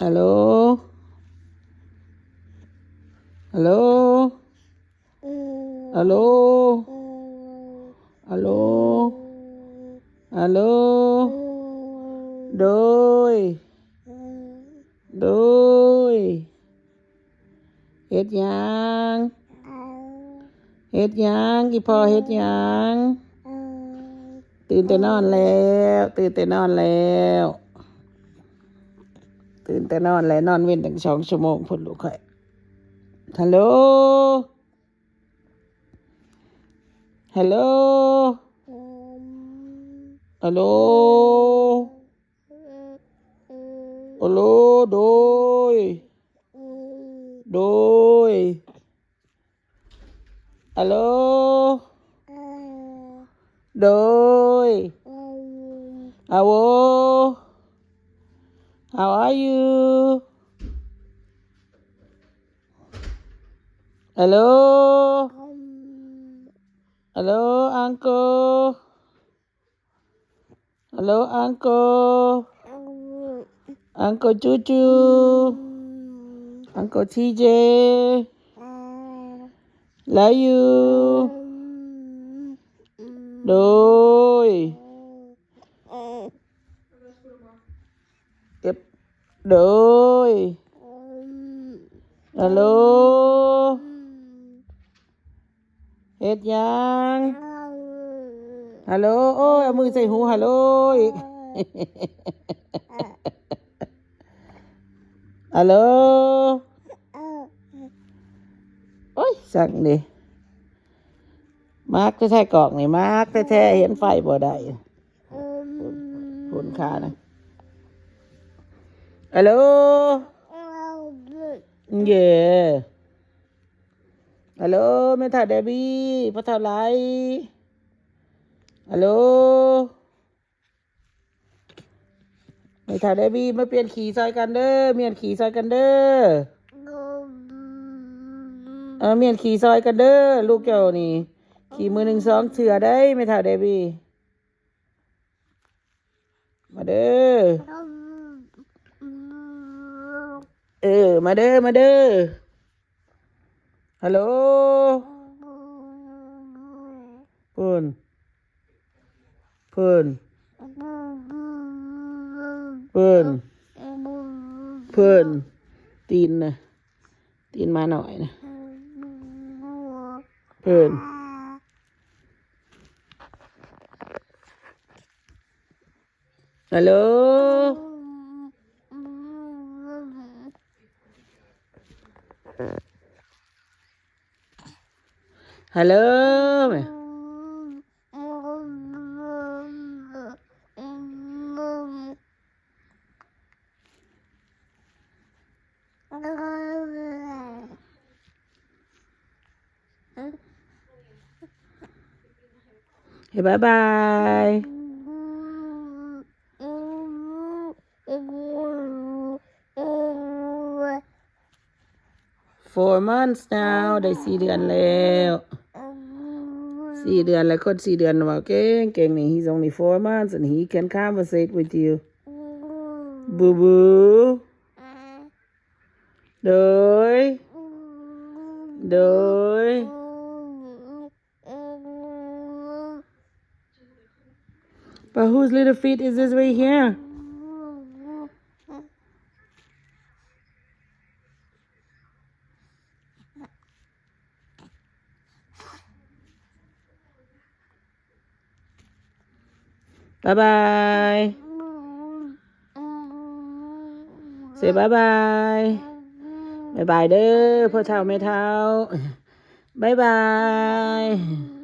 ຮັລໂຫຼ ຮັລໂຫຼ ຮັລໂຫຼ ຮັລໂຫຼ ຮັລໂຫຼ ໂດຍ ໂດຍ ເຮັດຫຍັງ? ເຮັດຫຍັງ? ອີ່ພໍ່ເຮັດຫຍັງ? ຕື່ນແຕ່ນອນແລ້ວ ຕື່ນແຕ່ນອນແລ້ວ ຕື່ນແຕ່ນອນແລ້ວ ນອນເວັນຕັ້ງສອງຊົ່ວໂມງພຸ້ນລູກຂ້ອຍ. ຮັລໂຫຼ ຮັລໂຫຼ ຮັລໂຫຼ ໂອໂລ ໂດຍ ໂດຍ ອາໂລ ໂດຍ ອາໂວ How are you? ອາໂລ ອາໂລ Uncle. Hello, Uncle. Uncle Juju. Uncle TJ. Love you. ໂດຍ ເກັບ ໂດຍ ອາໂລ ເຮັດຫຍັງ? ຮາໂລ ໂອ້ຍ ເອົາມືໃສ່ຫູ ຮາໂລອີກ ຮາໂລ ໂອ້ຍ ສັງເດ ມັກແທ້ໆ ກອກນີ້ ມັກແທ້ໆ ເຫັນໄຟບໍ່ໄດ້ ພຸ້ນຂານະ ຮາໂລ ເຢ ຮາໂລ ແມ່ເຖົ້າແດບີ ພໍ່ເຖົ້າໄລ ຮາໂລ ແມ່ເຖົ້າແດບີ ມາປ່ຽນຂີ້ຊ່ອຍກັນເດີ ມ້ຽນຂີ້ຊ່ອຍກັນເດີ ເອີ ມ້ຽນຂີ້ຊ່ອຍກັນເດີ ລູກເຈົ້ານີ້ ຂີ້ມື້ໜຶ່ງສອງເທື່ອໄດ໋ ແມ່ເຖົ້າແດບີ. ມາເດີ ເອີ ມາເດີ ມາເດີ ຮາໂລ ພຸ້ນ ພຸ້ນ ພຸ້ນ ພຸ້ນ ຕີນນະ ຕີນໝານ້ອຍນະ ເພິ່ນ ຮາໂລ ຮາໂລ ແມ່. Say bye bye. Four months now ໄດ້ສີ່ເດືອນແລ້ວ ສີ່ເດືອນແລ້ວ ຄົນສີ່ເດືອນເວົ້າເກັ່ງໆ ນີ້ he's only four months and he can conversate with you boo boo. ໂດຍ ໂດຍ But whose little feet is this right here? Bye bye. Say bye bye. ບາຍບາຍເດີ ພໍ່ເຖົ້າແມ່ເຖົ້າ ບາຍບາຍ.